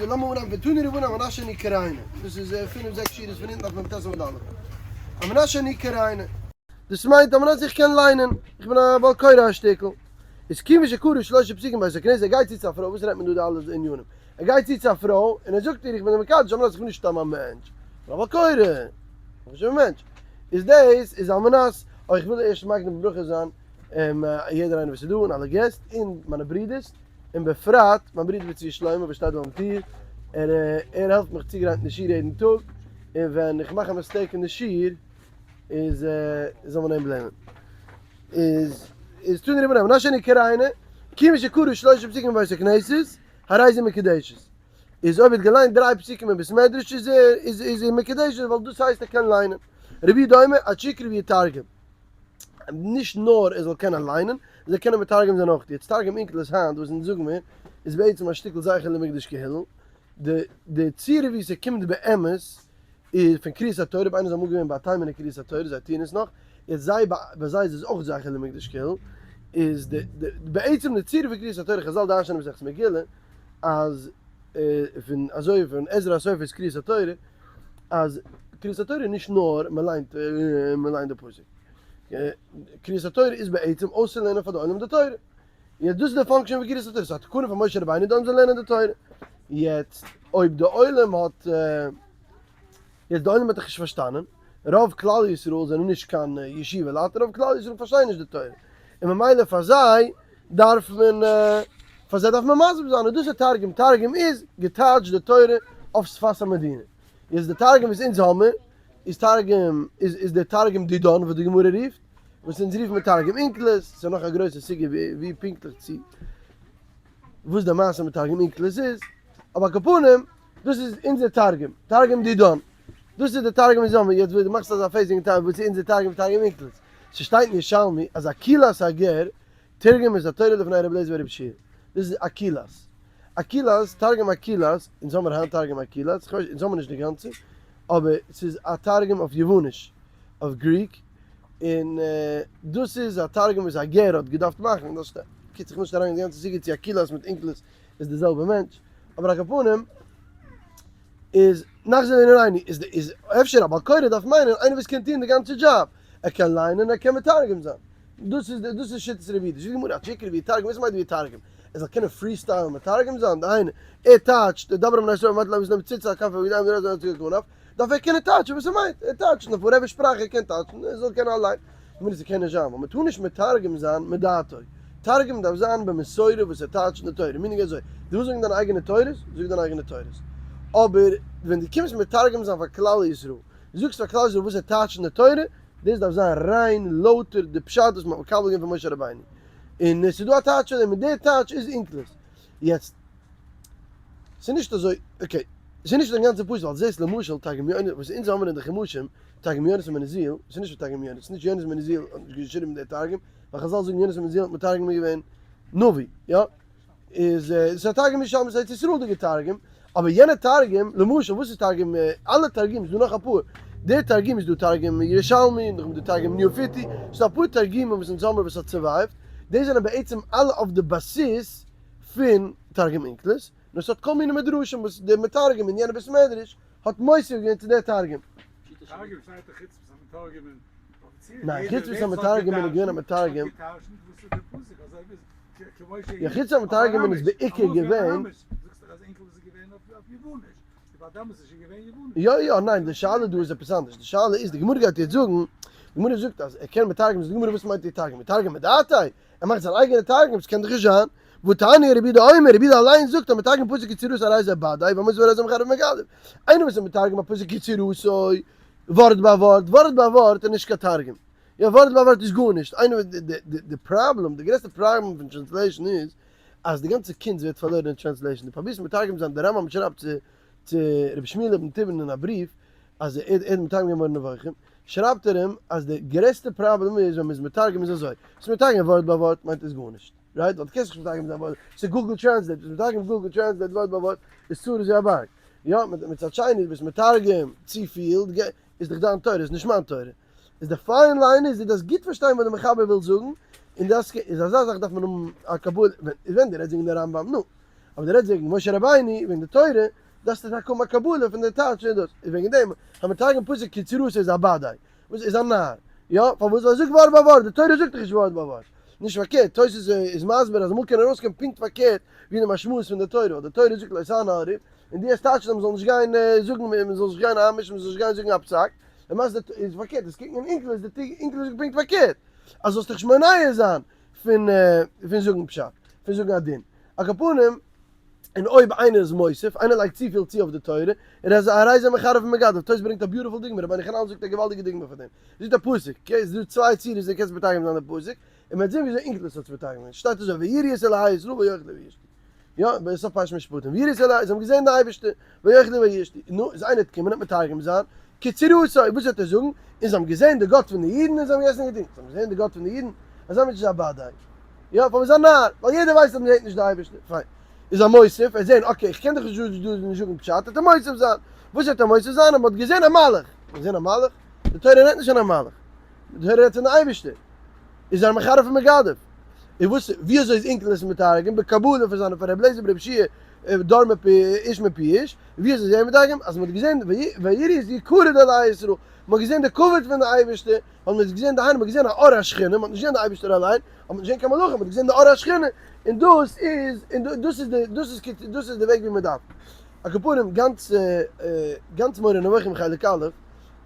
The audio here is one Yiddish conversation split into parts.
לאמיר אנהייבן פון תנו רבנן על מנת שאני קוראנו, דאס איז פינף זעקס שורות פון אונטן אויף מ"ט עמוד א'. על מנת שאני קוראנו. דאס מיינט על מנת איך קען ליינען, איך בין א בעל קורא א שטיקל. איז כיוון שקרא שלשה פסוקים בבית הכנסת, ער גייט צו צו א פרוי, וואס רעדט מען דא די אלע ענינים? ער גייט צו צו א פרוי און ער זאגט איר איך בין דיר מקדש על מנת איך בין נישט סתם א מענטש, איך בין א בעל קורא, איך בין נישט א מענטש. איז דאס איז על מנת, אוי איך וויל ערשט מקדים ברכה זיין יעדער איינער וואס איז דא און אלע געסט און מיינע ברודערס, און בפרט מיין ברודער בצבי שלמה וואס שטייט דא ביים טיר, ער ער העלפט מיך צוגרייטן די שיעור יעדן טאג, און ווען איך מאך א mistake אין די שיעור איז זאל מען אים blame ען. איז איז תנו רבנן על מנת שאני קוראנו, כיון שקרא שלשה פסוקים בבית הכנסת, הרי זו מקודשת. איז אויב ער האט געליינט דריי פסוקים אין בית מדרש איז ער איז איז ער מקודשת ווייל דאס הייסט ער קען ליינען. רבי יהודה אומר עד שיקרא ויתרגם. נישט נאר ער זאל קענען ליינען, ער זאל קענען מתרגם זיין אויך. יעצט תרגום אונקלוס היינט וואס אונז זאגן מיר איז בעצם א שטיקל זכר למקדש כהלל. די די צורה ווי ס'קומט באמת איז פון קריאת התורה, אויב איינער איז אמאל געווען ביי א תימן'ער קריאת התורה, זיי טוען עס נאך, יעצט זיי ביי זיי איז עס אויך זכר למקדש כהלל, איז די די בעצם די צורה פון קריאת התורה, חזל דרש'נען מסכת מגילה אז פון אזוי פון עזרא הסופר'ס קריאת התורה, אז קריאת התורה איז נישט נאר מען ליינט מען ליינט די פסוק, קריאת התורה איז בעצם אויסצולערנען פאר די עולם די תורה, יעצט דאס איז די function פון קריאת התורה, ס'איז א תקנה פון משה רבינו די עולם זאל לערנען די תורה, יעצט אויב די עולם האט יעצט די עולם האט דאך נישט פארשטאנען, רוב כלל ישראל זענען נישט קיין ישיבה לייט, רוב כלל ישראל פארשטייען נישט די תורה, און ממילא פאר זיי דארף מען פאר זיי דארף מען מסביר זיין, און דאס איז תרגום, תרגום איז געטייטשט די תורה אויף שפת המדינה, יעצט די תרגום וואס אונז האמיר איז תרגום איז איז דער תרגום דידן וואס די גמרא רופט, וואס אונז רופן מיר תרגום אונקלוס, ס'איז נאך א גרויסע סוגיא ווי פונקטליך צו וואס די מעשה מיט תרגום אונקלוס איז, אבער על כל פנים דאס איז אונזער תרגום, תרגום דידן, דאס איז די תרגום וואס אונז האמיר, יעצט וואס דו מאכסט אזא face וועגן תרגום, וואס איז אונזער תרגום פון תרגום אונקלוס? ס'שטייט אין ירושלמי אז אקילס הגר תרגם את התורה לפני רבי אליעזר ורבי יהושע, דאס איז אקילס, אקילס, תרגום אקילס, אונז האמיר היינט תרגום אקילס, כ'ווייס אונז האמיר נישט די גאנצע, אבער ס'איז א תרגום אויף יווניש, אויף Greek, און דאס איז א תרגום וואס א גר האט געדארפט מאכן, דאס שטייט, קיצור כ'וויל נישט אריינגיין אין די גאנצע סוגיא צו אקילס מיט אונקלוס איז די זעלבע מענטש, אבער על כל פנים איז נחזור לענינינו, איז די איז אפשר א בעל קורא דארף מיינען איינער וואס קען טון די גאנצע דזשאב, ער קען ליינען ער קען מתרגם זיין, דאס איז דאס איז שיטת רבי יהודה, זאגט די גמרא עד שיקרא ויתרגם, וואס מיינט ויתרגם? ער זאל קענען freestyle ן מתרגם זיין, דהיינו ער טייטשט דבר בני ישראל ומטה להם וזנב ציץ על כנפיו וידיים זרוע זרוע צו כנף, דארף ער קענען טייטשן וואס ער מיינט, ער טייטשט אויף whatever שפראך ער קען טייטשן, ער זאל קענען אליין. גמרא ס'קען נישט זיין, ווייל מ'טאר נישט מתרגם זיין מדעתו, תרגום דארף זיין במסורה וואס ער טייטשט אין די תורה, meaning אזוי, דו ווילסט זאגן דיינע אייגענע תורות, זאג דיינע אייגענע תורות, אבער ווען דו קומסט מתרגם זיין פאר כלל ישראל, זאגסט פאר כלל ישראל וואס ער טייטשט אין די תורה, דאס דארף זיין ריין, לויטער, די פשט וואס מ'האט מקבל געווען פון משה רבינו, און עס איז דא א טייטש פאר דעם, און דער טייטש איז אונקלוס. יעצט, ס'איז נישט אזוי, okay, ס'איז נישט אינגאנצן פשוט, ווייל זעסט למשל תרגום יונתן, וואס אונז האבן אין די חומשים, תרגום יונתן בן עוזיאל, ס'איז נישט פון תרגום יונתן, ס'איז נישט יונתן בן עוזיאל האט נישט געשריבן די תרגום, ווייל חזל זאגן יונתן בן עוזיאל האט מתרגם געווען נביא, יא? איז ס'איז א תרגום ירושלמי, ס'איז ארץ ישראל'דיגע תרגום, אבער יענע תרגום, למשל וואס איז תרגום, אלע תרגומים, ס'איז דא נאך אפאר, די תרגום איז דא תרגום ירושלמי, נאכדעם איז דא תרגום ניאופיטי, ס'איז דא אפאר תרגומים וואס אונז האמיר וואס האט survive ט, די זענען בעצם אלע אויף די בסיס פון תרגום אונקלוס, נאר ס'האט כל מיני מדרשים וואס דער מתרגם אין יענע בית מדרש האט מוסיף געווען צו דער תרגום. תרגום שטייט דאך חוץ וואס המתרגמין אפיציעל ניין, יעדער חוץ וואס ווער ס'האט המתרגמין איז געווען א געדרשנט האט מתרגם. געטייטשט וואס איז דער פסוק אזוי ווי כמו שהיא יא, חוץ אויף המתרגמין איז אראמיש, בעיקר אמאל איז געווען געווען. אראמיש, זאגסט דאך אז אונקלוס איז געווען אויף יווניש, וויבאלד דאמאלס איז שוין געווען יווניש. יא יא, ניין, די שאלה דא איז עפעס אנדערש, די שאלה איז, די גמרא גייט יעצט זאגן, די גמרא זאגט אז ער קען מתרגם זאגט די גמרא וואס מיינט יתרגם, יתרגם מדעתיה? ער מאכט זיין אייגענע תרגום, ס'קען דאך נישט זיין, והתניא רבי יהודה אומר, רבי יהודה אליין זאגט אז מתרגם פסוק כצורתו הרי זה בדאי, והמוסיף הרי זה מחרף ומגדף. איינער וואס איז מתרגם א פסוק כצורתו, ווארט ביי ווארט, ווארט ביי ווארט איז נישט קיין תרגום. יא, ווארט ביי ווארט איז גארנישט. איינער וואס, די פראבלעם, די גרעסטע פראבלעם פון translation איז, אז די גאנצע קונץ ווערט פארלוירן אין translation. דו פרובירסט מתרגם זיין, דער רמב ם שרייבט צו צו רבי שמואל אבן תיבון אין א בריוו, אז ער האט מתרגם געווען מורה נבוכים, שרייבט ער אים אז די גרעסטע פראבלעם איז ווען מ'איז מתרגם איז אזוי, ס'איז מתרגם ווארט ביי ווארט מיינט עס גארנישט, right? ווייל דו קענסט נישט מתרגם זיין ווארט, ס'איז Google Translate, ביסט מתרגם Google Translate ווארט ביי ווארט איז צרות ווי א בארג, יא, מצד שני ביסט מתרגם צופיל, איז דאך דיין תורה, איז נישט מיין תורה. איז די fine line איז דו דארפסט גוט פארשטיין וואס די מחבר וויל זאגן, און דאס איז אזא זאך דארף מען האבן א קבלה, ווען דו רעדסט וועגן די רמב ם, נו. אבער דו רעדסט וועגן משה רבינו, וועגן די תורה, דארפסטו טאקע האבן א קבלה פון די טייטש און דאס איז וועגן דעם המתרגם פסוק כצורתו איז א באדיי, וואס איז א נאר, יא, פארוואס? ווייל ער זאגט ווארט ביי ווארט, די תורה זאגט דאך נישט ווארט ביי ווארט. נישט פארקערט, תוס' איז מסביר אז אמאל קען ארויסקומען פונקט פארקערט ווי די משמעות פון די תורה, ווייל די תורה זאגט לא תענה על ריב, און דו האסט טייטשן אז מ'זאל נישט גיין זאגן, מ'זאל נישט גיין איינמישן, מ'זאל נישט גיין זאגן א פסק, למעשה איז פארקערט, עס קוקט אין אונקלוס, די אונקלוס זאגט פונקט פארקערט, אז זאלסט דיך נישט מונע זיין פון פון זאגן פשט, פון זאגן א דין. על כל פנים, און אויב איינער איז מוסיף, איינער לייגט צופיל צו אויף די תורה, ער איז הרי זה מחרף ומגדף, תוס' ברענגט א beautiful דוגמא, רבינו חננאל זאגט א געוואלדיגע דוגמא פאר דעם, זאגט א פסוק, okay, עס איז דא צוויי צורות ווי קענסט מתרגם זיין די פסוק, און מ'וועט זען וויאזוי אונקלוס האט עס מתרגם געווען, שטייט אזוי ויראו את אלהי ישראל ויאכלו וישתו, יא, בסוף פרשת משפטים, ויראו את אלהי, זיי האבן געזען די אייבערשטער, ויאכלו וישתו, נו, איז איינער וועט קומען און מתרגם זיין, כצורתו, וואס וועט ער זאגן? און זיי האבן געזען די גאט פון די אידן און זיי האבן געגעסן און געטרונקען, זיי האבן געזען די גאט פון די אידן, אזא מענטש איז א באדיי. יא, פארוואס א נאר? ווייל יעדער ווייסט אז מען זעט נישט די אייבערשטער. פיין. איז א מוסיף, ער זען, okay, איך קען דאך נישט דא נישט זאגן פשט, וועט ער מוסיף זיין. וואס וועט ער מוסיף זיין? אז מען האט געזען א מלאך. מען האט געזען א מלאך? די תורה רעדט נישט פון א מלאך. די תורה רעדט פון די אייבערשטער. איז ער מחרף און מגדף. און וואס, ווי אזוי איז אונקלוס מתרגם? בקבלה פון זיינע פון רבי אליעזר ברבי יהושע דור מפי איש מפי איש. ווי אזוי איז ער מתרגם? אז מען האט געזען ויראו את יקרא דאלהי ישראל. מען האט געזען די כבוד פון די אייבערשטער. האט מען געזען דהיינו מען האט געזען א אור השכינה, מען האט נישט געזען די אייבערשטער אליין, האט מען נישט געזען קיין מלאכים, מען האט געזען די אור השכינה, און דאס איז, און דאס איז די, דאס איז דאס איז די וועג ווי מען דארף. על כל פנים, גאנץ גאנץ מורה נבוכים חלק א'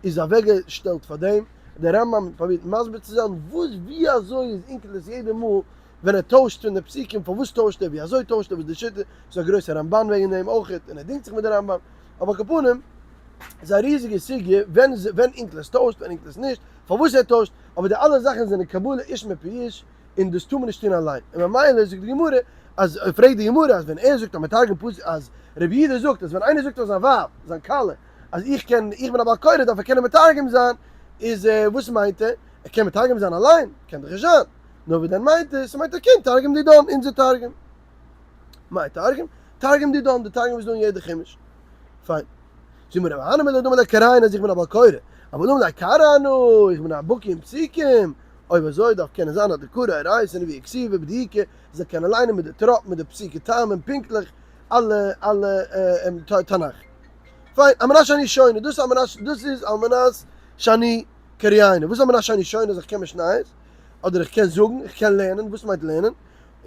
איז אוועקגעשטעלט פאר דעם, דער רמב ם פרובירט מסביר צו זיין וואס ווי אזוי איז אונקלוס יעדע מאל ווען ער טוישט פון די פסוקים, פארוואס טוישט ער, ווי אזוי טוישט ער, וואס די שיטה, ס'איז א גרויסע רמבן וועגן דעם אויכעט, און ער דינגט זיך מיט די רמב ם, אבער על כל פנים, איז א ריזיגע סוגיא ווען ווען אונקלוס טוישט ווען אונקלוס נישט, פארוואס ער טוישט, אבער די אלע זאכן זענען קבלה איש מפי איש, און דאס טאר מען נישט טון אליין, און ממילא זאגט די גמרא אז פרעגט די גמרא אז ווען ער זאגט א מתרגם פסוק אז רבי יהודה זאגט אז ווען איינער זאגט אויף זיין ווייב זיין כלה אז איך קען איך בין א בעל קורא דארף ער קענען מתרגם זיין, איז וואס מיינט ער? ער קען מתרגם זיין אליין? קען דאך נישט זיין, נאר ווי דען מיינט ער? ס'מיינט ער קען תרגום דידן, אונזער תרגום. מאי תרגום? תרגום דידן, די תרגום וואס איז דא אין יעדע חומש. פיין. זאג מיר רבי אהרן מלא דמי לקריין אז איך בין א בעל קורא, אבל דמי לקרא אנא, איך בין א בקי אין פסוקים, אויב אזוי דארף קענען זיין אז די קרא אורייתא נביאי כתיבי בדיוקא, זאל קענען ליינען מיט די טראפ מיט די פסוקי טעמים פונקטליך אלע אלע תנך. פיין, על מנת שאני שונה, דאס על מנת דאס איז על מנת שאני קריינה, וואס איז על מנת שאני שונה אז איך קען משניות, אדער איך קען זאגן, איך קען לערנען, וואס מיינט לערנען?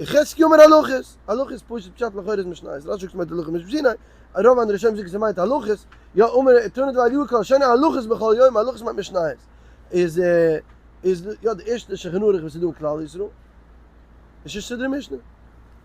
חזקיה אומר הלכות, הלכות פשוט פשט לכאורה איז משניות, רשי זאגט ס'מיינט הלכה משנה סיני, רוב אנדערע ראשונים זאגן ס'מיינט הלכות, יא אמר תנא דבי אליהו כל השונה הלכות בכל יום, הלכות מיינט משניות, איז איז יא די ערשטע שולחן ערוך וואס איז דא אין כלל ישראל, איז ששה סדרי משנה,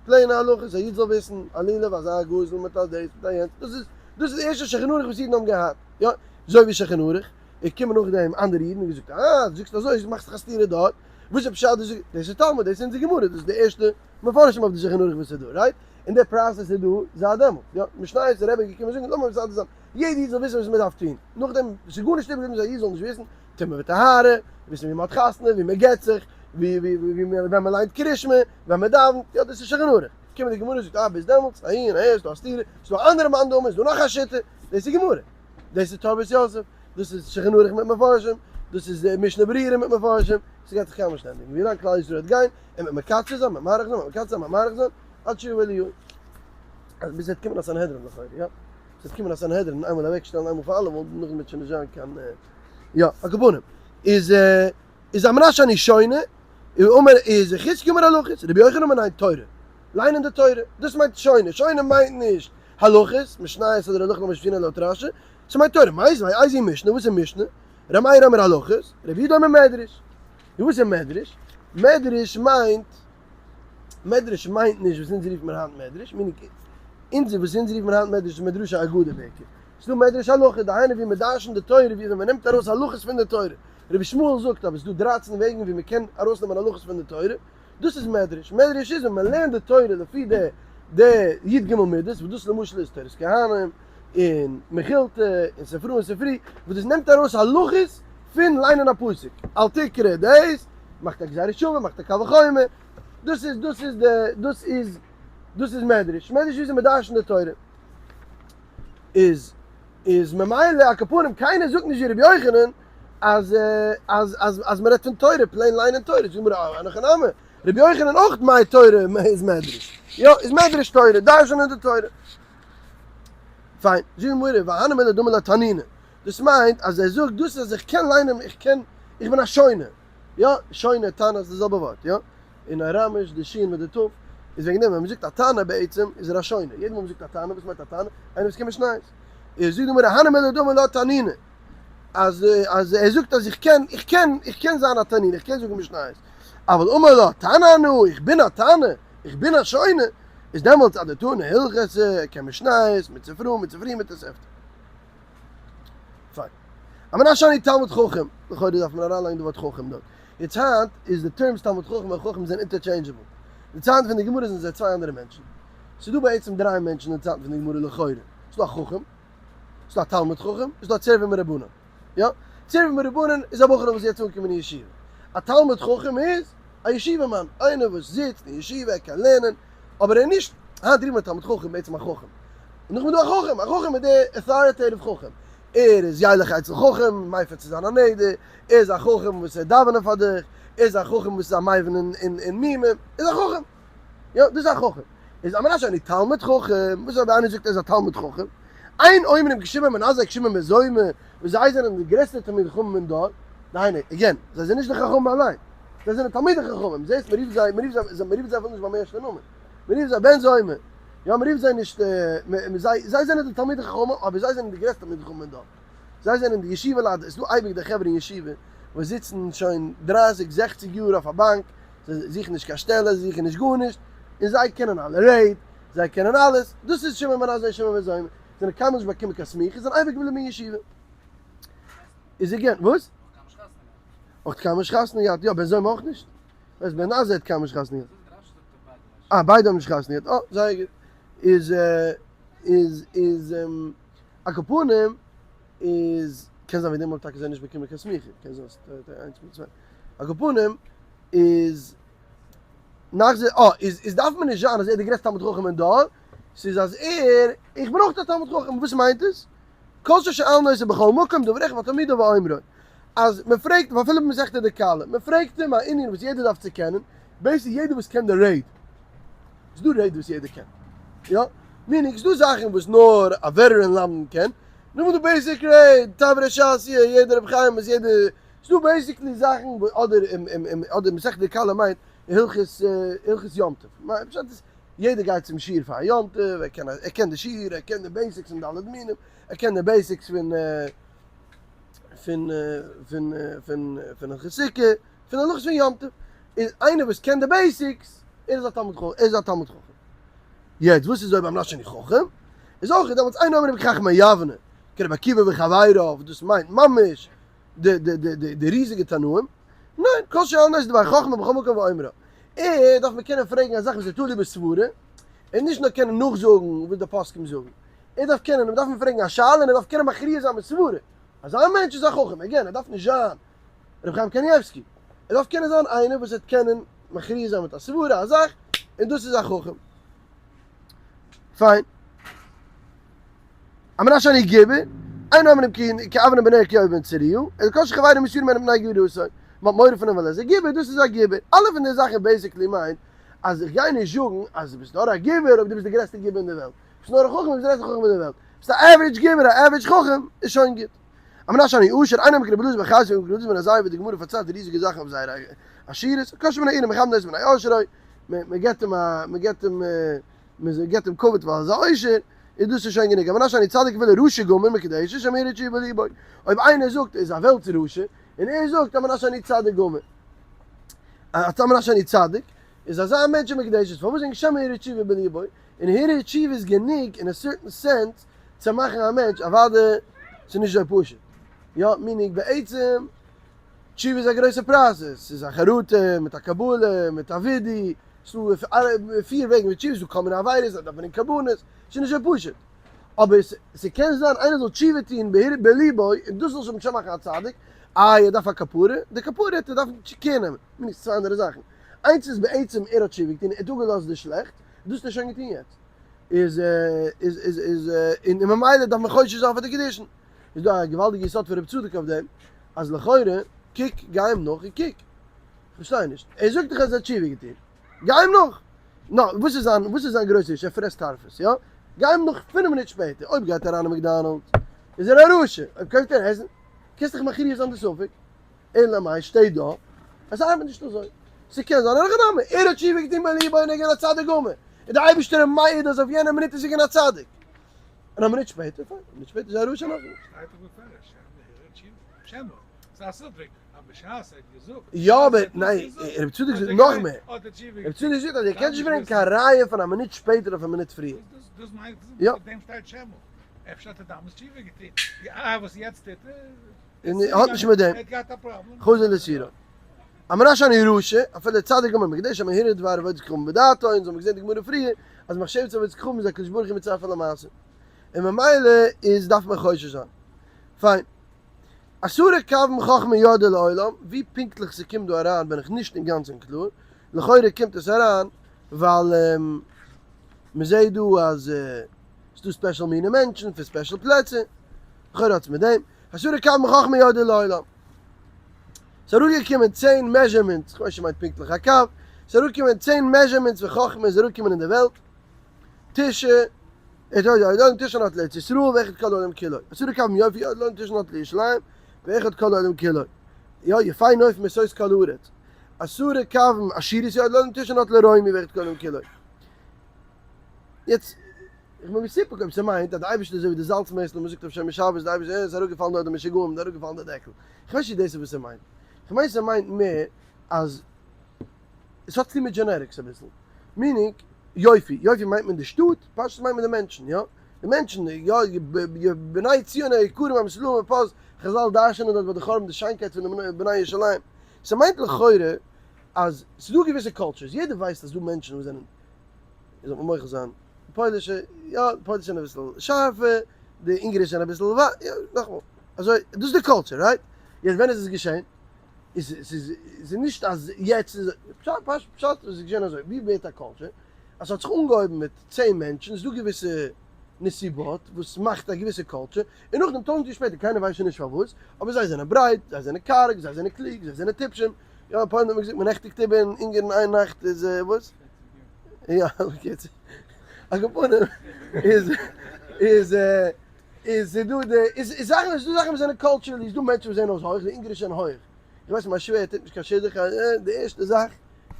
plain הלכות, א איד זאל וויסן א לולב אזא גזל מיט א דאס מיט א יענץ, דאס איז דאס איז די ערשטע שולחן ערוך וואס אידן האבן געהאט, יא אזוי ווי שולחן ערוך, איז קומען נאכדעם אנדערע אידן און געזאגט אה דו זאגסט אזוי מאכסט זיך א סתירה דארט, וואס איז פשט דאס איז תלמוד דאס איז אונזער גמרא דאס איז די ערשטע מפרשים אויף די שולחן ערוך וואס איז דא right? און די process איז דא זייט דעמאלטס יא משניות די רבי איז געקומען זאגן לאמיר מסדר זיין יעדע איד זאל וויסן וואס מען דארף טון נאכדעם ס'איז גארנישט איבער געבליבן אז א איד זאל נישט וויסן טומאה וטהרה וויסן ווי מען האט חתונה ווי מען גט זיך ווי ווי ווי ווען מען ליינט קרישמע ווען מען דאווענט יא דאס איז שולחן ערוך קומט די גמרא זאגט אה ביז דעמאלטס אהין אהער ס'דא א סתירה ס'דא א אנדערע מאן דאמר ס'דא נאך א שיטה דאס איז גמרא. דאס איז תורת יוסף, דאס איז שולחן ערוך מיט מפרשים, דאס איז משנה ברורה מיט מפרשים, ס'גייט זיך קיינמאל נישט ענדיגן, ווי לאנג כלל ישראל וועט גיין, און מ'וועט מקצר זיין, מ'וועט מאריך זיין, מ'וועט מקצר זיין, מ'וועט מאריך זיין, עד שיבוא אליהו. אז ביז ס'וועט קומען א סנהדרין לכאורה, יא. ס'וועט קומען א סנהדרין און איינמאל אוועקשטעלן איינמאל פאר אלעמאל, נאכדעם וועט שוין נישט זיין קיין, יא, על כל פנים, איז איז על מנת שאני שונה, אומר איז חזקיה אומר הלכות, רבי יוחנן אומר ניין תורה, ליינען די תורה, דאס מיינט שונה, שונה מיינט נישט הלכות, משניות אדער הלכה למשה מסיני לויט רשי, ס'מיינט תורה, מיתיבי איזו משנה, וואס איז משנה? ר' מאיר אומר הלכות, ר' יהודה אומר מדרש. און וואס איז מדרש? מדרש מיינט, מדרש מיינט נישט וואס אונז רופן מיר היינט מדרש, meaning אונז וואס אונז רופן מיר היינט מדרש איז מדרשי אגדה בעיקר. ס'איז דא מדרש הלכה, דהיינו ווי מ'דרשנ'ט די תורה, ווי אזוי מ'נעמט ארויס הלכות פון די תורה. רבי ישמעאל זאגט אז ס'איז דא דרייצן וועגן ווי מ'קען ארויסנעמען הלכות פון די תורה. דאס איז מדרש, מדרש איז ווען מען לערנט די תורה לפי די די י ג מידות, וואס דאס למשל איז תורת כהנים, און מכילתא, און ספרא און ספרי, וואס דאס נעמט ארויס הלכות פון ליינען א פסוק, אל תקרא דאס, מאכט א גזירה שווה, מאכט א קל וחומר, דאס איז דאס איז די דאס איז דאס איז מדרש, מדרש איז ווי מען דרשנ'ט די תורה, איז איז ממילא על כל פנים קיינער זאגט נישט ווי רבי יוחנן אז אז אז אז מען רעדט פון תורה, plain ליינען תורה, זאגט די גמרא אה אין הכי נמי. רבי יוחנן אויך מאי תורה איז מדרש. יא, איז מדרש תורה, דרש'נען די תורה. פיין, זאגט די גמרא, והני מילי דאמר לה תנינא. דאס מיינט אז ער זאגט דאס אז איך קען ליינען, איך קען, איך בין א שונה. יא, שונה, תנא איז די זעלבע ווארט, יא. אין אראמיש די שין מיט די ת' איז וועגן דעם ווען מ'זאגט א תנא בעצם איז ער א שונה. יעדע מאל מ'זאגט א תנא, וואס מיינט א תנא? איינער וואס קען משניות. איז זאגט די גמרא, הני מילי דאמר לה תנינא. אז אז ער זאגט אז איך קען איך קען איך קען זיין א תנין איך קען זאגן משניות אבל אמר לה תנא אנא איך בין א תנא איך בין א שונה איז דעמאלטס אדתני הלכתא ער קען משניות מיט ספרא מיט ספרי מיט תוספתא. פיין. על מנת שאני תלמיד חכם, לכאורה דארף מען אריינלייגן די ווארט חכם דארט. יעצט היינט איז די terms תלמיד חכם און חכם זענען interchangeable. די צייטן פון די גמרא זענען זיי צוויי אנדערע מענטשן. ס'איז דא בעצם דריי מענטשן אין די צייטן פון די גמרא לכאורה. ס'איז דא א חכם. ס'איז דא א תלמיד חכם, איז דא א צורבא מרבנן. יא, צורבא מרבנן איז א בחור וואס איז יעצט אנגעקומען אין ישיבה. א תלמיד חכם איז א ישיבה מאן, איינער וואס זיצט אין ישיבה, ער קען לערנען, אבער ער איז נישט, היינט רופט מען תלמיד חכם בעצם א חכם. און נאכדעם איז דא א חכם, א חכם איז דער authoritative חכם. ער איז ילך אצל חכם, מפר צו זיין א נדר, ער איז א חכם וואס ער דאווענען פאר דיך, ער איז א חכם וואס איז א מבין אין מומים, ער איז א חכם. יא, דאס איז א חכם. איז על מנת שאני תלמיד חכם, וואס אויב איינער זאגט ער איז א תלמיד חכם? אין אומרים כשמעון בן עזאי כשמעון בן זומא, וואס זיי זענען די גרעסטע תלמידי חכמים אין דור, דהיינו, again, זיי זענען נישט די חכמים אליין, זיי זענען תלמידי חכמים, זעסט מען רופט זיי, מען רופט זיי, מען רופט זיי אפילו נישט ביים ערשטע נאמען, מען רופט זיי בן זומא, יא מען רופט זיי נישט, זיי זיי זענען די תלמידי חכמים, אבער זיי זענען די גרעסטע תלמידי חכמים אין דור, זיי זענען די ישיבה לייט, עס איז דא אייביג די חברה אין ישיבה וואס זיצן שוין דרייסיג זעכציג יאר אויף א באנק, זיי זוכן נישט קיין שטעלע, זיי זוכן נישט גארנישט, און זיי קענען אלע רייד, זיי קענען אלעס, דאס איז שמעון בן עזאי שמעון בן זומא, זיי זענען קיינמאל נישט באקומען קיין סמיכה, זיי זענען אייביג געבליבן אין ישיבה. איז again, וואס? אויך קיינמאל נישט חתונה געהאט, יא, בן זומא אויך נישט? ווייסט בן עזאי האט קיינמאל נישט חתונה געהאט. אה, ביידע האבן נישט חתונה געהאט, אה, זייער גוט. איז איז איז על כל פנים איז קען זיין וועגן דעם האבן טאקע זיי נישט באקומען קיין סמיכה, קען זיין איינס מיט צוויי. על כל פנים איז נאך זיי אה איז איז דארף מען נישט זיין אז ער איז די גרעסטע תלמיד חכם אין דור, ס'איז אז ער איך בין אויך א תלמיד חכם, וואס מיינט עס? כל ששאלין אותו בכל מקום דבר אחד ותלמידיו ואומרו אז מען פרעגט אים אפילו במסכתא דכלה מען פרעגט אים א ענין וואס יעדער דארף צו קענען, basically יעדער וואס קען די רייד, ס'איז דא רייד וואס יעדער קען, יא? meaning ס'איז דא זאכן וואס נאר א veteran למדן קען, נאכדעם איז דא basic רייד, תברא שתיא, יעדער רבי חיים וואס יעדער ס'דא basically זאכן וואס אדער אדער מסכת דכלה מיינט הלכות הלכות יום טוב, פשט איז יעדער גייט צום שיעור פאר יום טוב, ער קען ער קען די שיעור, ער קען די basics פון ד' מינים, ער קען די basics פון פון פון פון פון הלכות סוכה, פון הלכות פון יום טוב, איז איינער וואס קען די basics, ער איז א תלמיד חכם, ער איז א תלמיד חכם. יעצט וואס איז אויב על מנת שאני חכם? איז אויך דעמאלטס אין אומרים כחכמי יבנה, כרבי עקיבא וחבריו, דאס מיינט ממש די די די די די ריזיגע תנאים, ניין, כל שואלין אותו דבר חכמה בכל מקום ואומרו. ער דארף מען קענען פרעגן א זאך וואס איז תלוי בסברה, און נישט נאר קענען נאכזאגן וואס די פוסקים זאגן. ער דארף קענען, מען דארף אים פרעגן א שאלה און ער דארף קענען מכריע זיין בסברה. אזא מענטש איז א חכם, again, ער דארף נישט זיין רבי חיים קנייבסקי, ער דארף קענען זיין איינער וואס וועט קענען מכריע זיין מיט א סברה א זאך, און דאס איז א חכם. פיין. על מנת שאני גיבור, אין אומרים כאבנר בן נר כיואב בן צרויה, אלא כל שחבירו מסורים ממנו מפני גבורתו, מען האט מורא פון אים ווייל ער איז א גיבור, דאס איז א גיבור. אלע פון די זאכן basically מיינט אז איך גיי נישט זאגן אז דו ביסט נאר א גיבור אויב דו ביסט די גרעסטע גיבור אין די וועלט, ביסט נאר א חכם אויב ביסט די גרעסטע חכם אין די וועלט, ביסט א average גיבור, א average חכם איז שוין גוט. על מנת שאני עשיר, אין אומרים כרבי אלעזר בן חרסום וכרבי אלעזר בן עזריה ווי די גמרא פארציילט די ריזיגע זאכן אויף זייער עשירות, כל שבני עירם מכבדין אותו מפני עושרו, מען געבט אים א מען געבט אים מען געבט אים כבוד ווייל ער איז א עושר, איז דאס איז שוין גענוג, על מנת שאני צדיק אפילו רשע גמור מקודשת שמא הרהר תשובה בליבו, אויב איינער זאגט ער איז א וועלטס רשע, און ער זאגט על מנת שאני צדיק גמור, על מנת שאני צדיק, איז אזא מענטש מקודשת, פארוואס וועגן שמא הרהר תשובה בליבו, און הרהור תשובה איז גענוג אין א certain sense צו מאכן א מענטש, אוודאי ס'איז נישט אזוי פשוט, יא, meaning בעצם תשובה איז א גרויסע process, ס'איז א חרטה, מיט א קבלה, מיט א וידוי, ס'דא פיר וועגן ווי תשובה, ס'דא כל מיני עבירות, דארף מען קרבנות, ס'איז נישט אזוי פשוט. אבער ס'קען זיין איינער זאל תשובה טון בליבו און דאס זאל שוין מאכן א צדיק, איי ער דארף א כפרה? די כפרה האט ער דארף care נעמען, מיינט צוויי אנדערע זאכן, איינס איז בעצם ער האט תשובה געטון, ער האט אפגעלאזט די שלעכט, דאס האט ער שוין געטון יעצט, איז איז איז איז און ממילא דארף מען חושש זיין פאר די קידושין. איז דא א געוואלדיגע יסוד פון רב צדוק אויף דעם, אז לכאורה, קוק, גיי אים נאך און קוק. כ'פארשטיי נישט. ער זאגט דאך אז ער האט תשובה געטון. גיי אים נאך. נא, וואס איז זיין, וואס איז זיין גרויסע אישו? ער פרעסט טרפות, יא? גיי אים נאך פינף מינוט שפעטער, אויב גייט ער אריין אין מעקדאנעלדס, איז ער א רשע. אויב קויפט ער עסן, קענסט דיך מכריח זיין די ספק. אלא מאי שטייט דא אז ס'ארבעט נישט אזוי. ס'קען זיין א הכי נמי, ער האט תשובה געטון בליבו און ער איז געווען א צדיק גמור. און דער אייבערשטער איז מעיד אז אויף יענע מינוט איז ער געווען א צדיק. און א מינוט שפעטער, פיין, א מינוט שפעטער איז ער א רשע נאכנישט. שטייט דאך בפירוש, שמא הרהר תשובה, שמא, ס'איז א ספק, אז בשעת ער האט געזאגט, יא אבער, ניין, רבי צדוק זאגט נאך מער. רבי צדוק זאגט אז ער קען נישט ברענגען קיין ראיה פון א מינוט שפעטער אויף א מינוט פריער. דאס מיינט, יא. מיט דעם שטייט שמא. אפשר האט ער דאמאלס תשובה געטון. יא, וואס יעצט טוט ער? און האט נישט מיט דעם. חוזר לסורו. אמרה שאני רשע, אפילו צדיק גמור מקדש המהרהר דבר עבודת כוכבים בדעתו, אונז האבן געזען די גמרא פריער, אז מחשבת עבודת כוכבים איז הקדוש ברוך הוא מצרף למעשה. און ממילא איז דארף מען חושש זיין. פיין. עשרה קבין חכמה ירדה לעולם, ווי פונקטליך ס'קומט דא אריין בין איך נישט אינגאנצן קלאר, לכאורה קומט עס אריין ווייל מ'זעהט דא אז ס'דא special מיני מענטשן פון special פלעצער, לכאורה האט עס מיט דעם. עשרה קבין חכמה ירדו לעולם. ס'איז אראפגעקומען 10 measurements, כ'ווייס נישט מיינט פונקטליך א קב, ס'איז אראפגעקומען 10 measurements פון חכמה איז אראפגעקומען אין די וועלט, תשעה, תשעה נטלו לארץ ישראל ואחד כל העולם כולו, עשרה קבין יופי ירדו לעולם תשעה נטלו לירושלים ואחד כל העולם כולו, יא יפה נוף משוש כל הארץ, עשרה קבין עשירות ירדו לעולם תשעה נטלו לרומי ואחד כל העולם כולו. יעצט, איך בין מסופק אויב ס'מיינט אז די אייבערשטער איז אזוי ווי די זאלץ מעסטל וואס מ'זאגט אויף שומר שבת, די אייבערשטער, אה, ס'איז אראפגעפאלן דארט די משוגעים, איז אראפגעפאלן די דעקל. איך ווייס נישט צו דאס איז וואס ס'מיינט. איך מיין ס'מיינט מער אז עס האט צוטון מיט genetics אביסל. meaning, יופי, יופי מיינט מען די שטאט, פשטות מיינט מען די מענטשן, יא? די מענטשן, יא, בני ציון היקרים המסולאים בפז, חזל דרש'נען דארט ביי די חורבן די שיינקייט פון די בני ירושלים. ס'מיינט לכאורה אז ס'דא געוויסע cultures, יעדער ווייסט אז ס'דא מענטשן וואס זענען איר זאלט מיר מוחל זיין, די פוילישע, יא, די פוילישע זענען אביסל שארפער, די אונגערישע זענען אביסל ווא, יא, נאכאמאל, אזוי, דאס איז די culture, right? יעצט ווען איז עס געשען? איז ס'איז ס'איז נישט אז יעצט איז, פשט פשט פשט איז געשען אזוי, ווי ווערט א culture? אז ס'האט זיך אנגעהויבן מיט 10 מענטשן, ס'איז דא געוויסע נסיבות וואס מאכט א געוויסע culture, און נאכדעם טויזנט יאר שפעטער, קיינער ווייסט שוין נישט פארוואס, אבער זיי זענען ברייט, זיי זענען קארג, זיי זענען קלוג, זיי זענען טיפשים, יא, אין פוילן האט מען געזאגט מ'נעכטיגט איבער אין אונגערן איין נאכט איז וואס? יא, בקיצור. על כל פנים, איז, איז, איז ס'דא די, איז איז זאכן, ס'דא זאכן וואס זענען culturally, ס'דא מענטשן וואס זעען אויס הויך, די אונגערישע זענען הויך. איך ווייס מיין שווער טוט נישט קיין שידוך, די ערשטע זאך,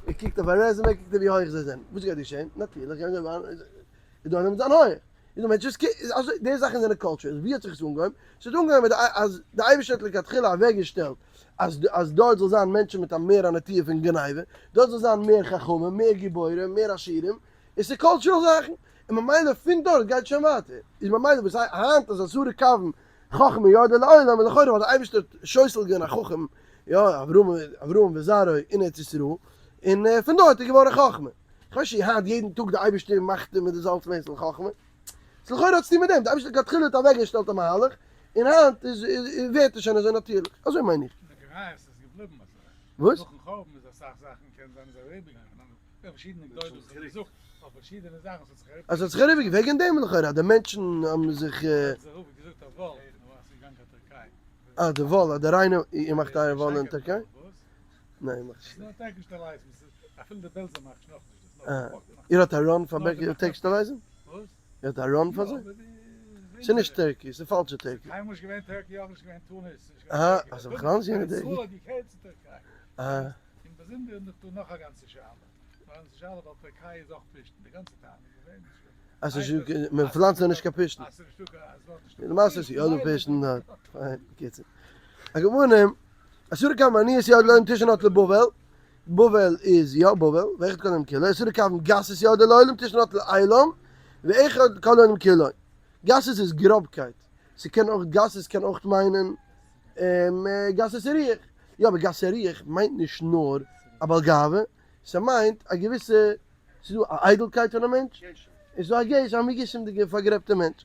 ער קוקט אויף א resume, קוקט ער ווי הויך זיי זענען. וואס גייט געשען? נאטירליך גייען זיי ווארן, איז דא איינער מיט זיין הויך. איז דא מענטשן וואס איז אזוי, די זאכן זענען culture, ווי האט זיך עס אנגעהויבן? ס'האט אנגעהויבן מיט אז די אייבערשטער האט לכתחילה אוועקגעשטעלט אז אז דארט זאל זיין מענטשן מיט א מער א נטייה פון גניבה, דארט זאל זיין מער חכמים, מער גיבורים, מער עשירים, עס איז cultural זאכן, און ממילא פון דארט גייט שוין ווייטער, איז ממילא וואס היינט אז עשרה קבין חכמה ירדה לעולם, איז לכאורה ווייל די אייבערשטער האט שותל געווען א חכם, יא, אברהם אברהם וזרעו אין ארץ ישראל, און פון דארט איז געווארן חכמה. כ'ווייס נישט היינט יעדן טאג די אייבערשטער מאכט מיט די זאלץ מעסטל חכמה. ס'איז לכאורה האט צוטון מיט דעם, די אייבערשטער האט לכתחילה האט אוועקגעשטעלט א מהלך, און היינט איז ווערט עס שוין אזוי נאטירליך, אזוי מיין איך. די גרייז איז געבליבן אזוי. וואס? נאכן חורבן איז אסאך זאכן קען זיין איז אריבערגעגאנגען אנדערע פארשידענע גדולות וואס האבן געזאגט אויף פארשידענע זאכן ס'האט זיך אריבער. אז ס'האט זיך אריבער וועגן דעם לכאורה אז די מענטשן האבן זיך. האט זיך אריבער געזאגט אויף וואל נו אז ס'איז געגאנגען קיין טערקיי. אה די וואל אז די ריינע איר מאכט אייער וואל אין טערקיי? ניין מאכט נישט. נאר Turkish delights אפילו די בעלזער מאכט נאך נישט דאס. אה איר האט א run פאר Turkish delights? וואס? איר האט א run פאר זיי? ס'איז נישט turkey, ס'איז פאלשע turkey. קיינמאל נישט געווען turkey, אויך נישט געווען טוניס. אהא, אז בכלל נישט געווען turkey. ישראל האט געקערט צו טערקיי. אהא. און באזונדער איז נאך דא נאך א גאנצע שאלה. נאך א גאנצע שאלה ווייל טערקיי איז אויך פשתן, די גאנצע טענה איז געווען. אז ס'איז נישט, מען פלאנצט דא נישט קיין פשתן. אז ס'איז נישטא קיין, אז ס'וואלט נישטא. למעשה איז יא דא פשתן דארט. פיין, בקיצור. על כל פנים, עשרה קבין עניות ירדו לעולם תשעה נטלו לבבל, בבל איז יא בבל, ואחד כל העולם כולו, עשרה קבין גסות ירדו לעולם תשעה נטלו לעילם, ואחד כל העולם כולו. גסות איז גראבקייט. ס'קען אויך גסות קען אויך מיינען גסות רוח. יא אבער גסות רוח מיינט נישט נאר א בעל גאווה, ס'מיינט א געוויסע, ס'איז דא א איידלקייט פון א מענטש, און ס'איז דא א געש, א מגושמ'דיגע פארגרעבטע מענטש.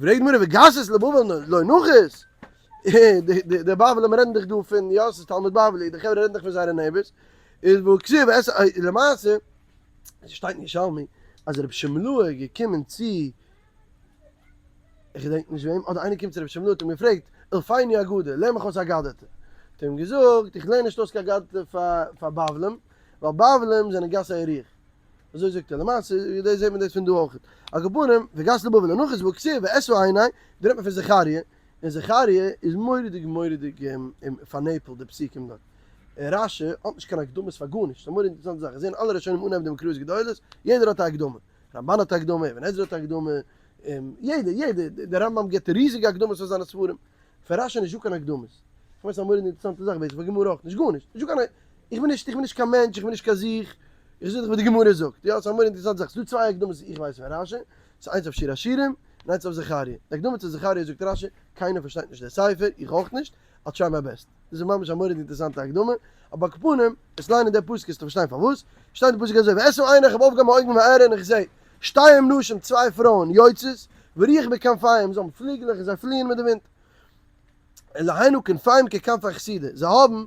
פרעגט די גמרא וגסות לבבל לא נחית? די בבלים רעדן דאך דא פון, יא ס'איז תלמוד בבלי, די חברה רעדן דאך פון זייערע neighbors, איז והא כתיב עס, למעשה, ס'שטייט אין ירושלמי אז רבי שמלאי איז געקומען צו, איך געדענק נישט וועם, אדער איינער קומט צו רבי שמלאי האט אים געפרעגט, אלפייני אגדה, לערן מיך אויס אגדתא. האט ער אים געזאגט, איך לערן נישט אויס קיין אגדתא פאר בבלים, ווייל בבלים זענען גסי הרוח. אזוי זאגט ער, למעשה דאס זעט מען דאס פון דא אויך. על כל פנים, וגס לבבל לנחית והא כתיב ואשא עיני, דא רעדט מען פון זכריה, און זכריה איז מורא'דיג מורא'דיג פארנעפלט די פסוקים דארט. און רשי האט נישט קיין הקדמות פאר גארנישט, ס'איז א מורא'דיג אינטערעסאנטע זאך, זעהן אלע ראשונים אנהייבן די מקראות גדולות, יעדער האט א הקדמה, רמבן האט א הקדמה, אבן עזרא האט א הקדמה, יעדער יעדער, דער רמב ם גיבט ריזיגע הקדמות פאר זיינע ספרים, פאר רשי נישט דא קיין הקדמות, כ'מיין ס'איז א מורא'דיג אינטערעסאנטע זאך, בעצם פאר גמרא אויך נישט, גארנישט, נישט דא קיין, איך בין נישט, איך בין נישט קיין מענטש, איך בין נישט קיין זיך, איך זאג דיך וואס די גמרא זאגט, יא, ס'איז א מורא'דיג אינטערעסאנטע זאך, ס'איז דא צוויי הקדמות וואס איך ווייס פון רשי, ס'איז איינס אויף שיר השירים, און איינס אויף זכריה, די הקדמה צו זכריה זאגט רשי, קיינער פארשטייט נישט דער ספר, איך אויך נישט, I'll try my best. דאס איז ממש א מורא'דיג אינטערעסאנטע הקדמה, אבער על כל פנים, עס ליינען די פסוק וועסטו פארשטיין פארוואס, שטייט אין פסוק אזוי, ואשא עיני איך האב אויפגעהויבן מיין אויגן ואראה און איך זע, שתיים נשים צוויי פרויען, יוצאות, ורוח בכנפיהם, זיי האבן פליגלעך און זיי פליען מיט די ווינט. אלהינו כנפיים ככנפי חסידה, זיי האבן,